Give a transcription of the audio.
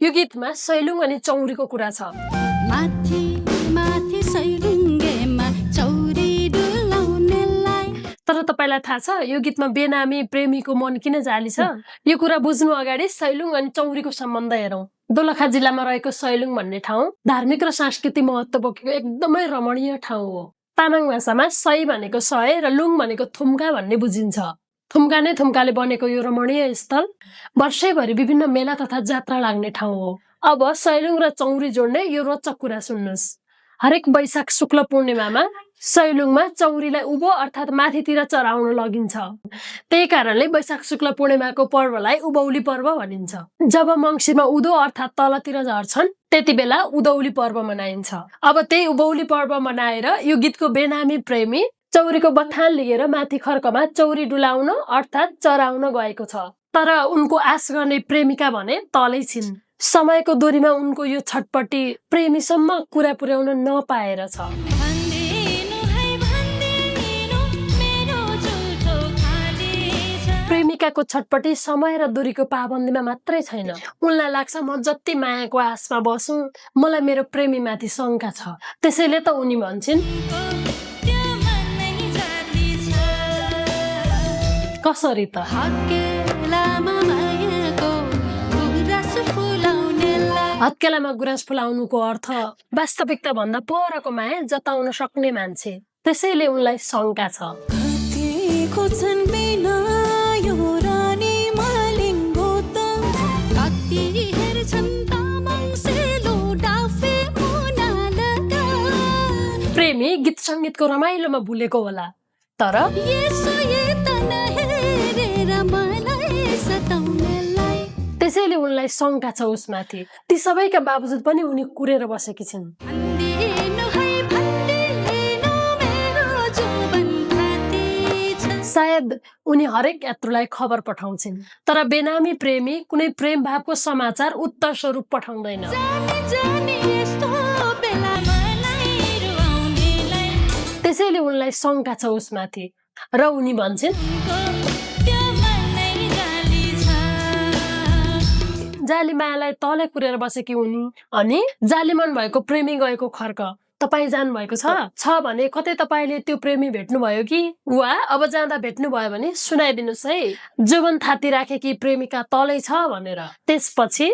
यो गीतमा सैलुङ अनि चौरीको कुरा छ। माथि माथि सैलुङ्गेमा चौरी डुलाउनेलाई। तर तपाईलाई थाहा छ यो गीतमा बेनामी प्रेमीको मन किन जाली छ? यो कुरा बुझ्नु अगाडि सैलुङ अनि चौरीको सम्बन्ध हेरौं। दोलखा जिल्लामा रहेको सैलुङ भन्ने ठाउँ धार्मिक र सांस्कृतिक महत्त्व बोकेको एकदमै रमणीय ठाउँ हो। तामाङ भाषामा सै भनेको सय र लुङ भनेको थुम्का भन्ने बुझिन्छ। थुम्का नै थुम्काले बनेको यो रमणीय स्थल वर्षैभरि विभिन्न मेला तथा जात्रा लाग्ने ठाउँ हो। अब सैलुङ र चौरी जोड्ने यो रोचक कुरा सुन्नुस्। हरेक वैशाख शुक्ल पूर्णिमामा सैलुङमा चौरीलाई उभो अर्थात् माथितिर चराउन लगिन्छ। त्यही कारणले वैशाख शुक्ल पूर्णिमाको पर्वलाई उभौली पर्व भनिन्छ। जब मङ्सिरमा उधो अर्थात् तलतिर झर्छन् त्यति बेला उधौली पर्व मनाइन्छ। अब त्यही उभौली पर्व मनाएर यो गीतको बेनामी प्रेमी चौरीको बथान लिएर माथि खर्कमा चौरी डुलाउन अर्थात् चराउन गएको छ। तर उनको आश गर्ने प्रेमिका भने तलै छिन्। समयको दोरीमा उनको यो छटपटी प्रेमीसम्म कुरा पुर्याउन नपाएर छ। प्रेमिकाको छटपटी समय र दूरीको पाबन्दीमा मात्रै छैन। उनलाई लाग्छ म जति मायाको आशमा बसुँ मलाई मेरो प्रेमीमाथि शङ्का छ। त्यसैले त उनी भन्छन् कसरी त हत्केलामा गुराँस फुलाउनुको अर्थ वास्तविकता भन्दा परको माया जताउन सक्ने मान्छे। त्यसैले उनलाई शङ्का छ। प्रेमी गीत सङ्गीतको रमाइलोमा भुलेको होला तर त्यसैले उनलाई शङ्का छ उसमाथि। ती सबैका बावजुद पनि उनी कुरेर बसेकी छिन्। सायद उनी हरेक यात्रुलाई खबर पठाउँछिन् तर बेनामी प्रेमी कुनै प्रेम भावको समाचार उत्तर स्वरूप पठाउँदैन। त्यसैले उनलाई शङ्का छ उसमाथि र उनी भन्छन् जाली मायालाई तलै कुरेर बसेकी उनी अनि जाली मन भएको प्रेमी गएको खर्क। तपाईँ जानु भएको छ भने कतै तपाईले त्यो प्रेमी भेट्नुभयो कि वा अब जाँदा भेट्नुभयो भने सुनाइदिनुस् है। जुबन थाती राखेकी प्रेमिका तलै छ भनेर। त्यसपछि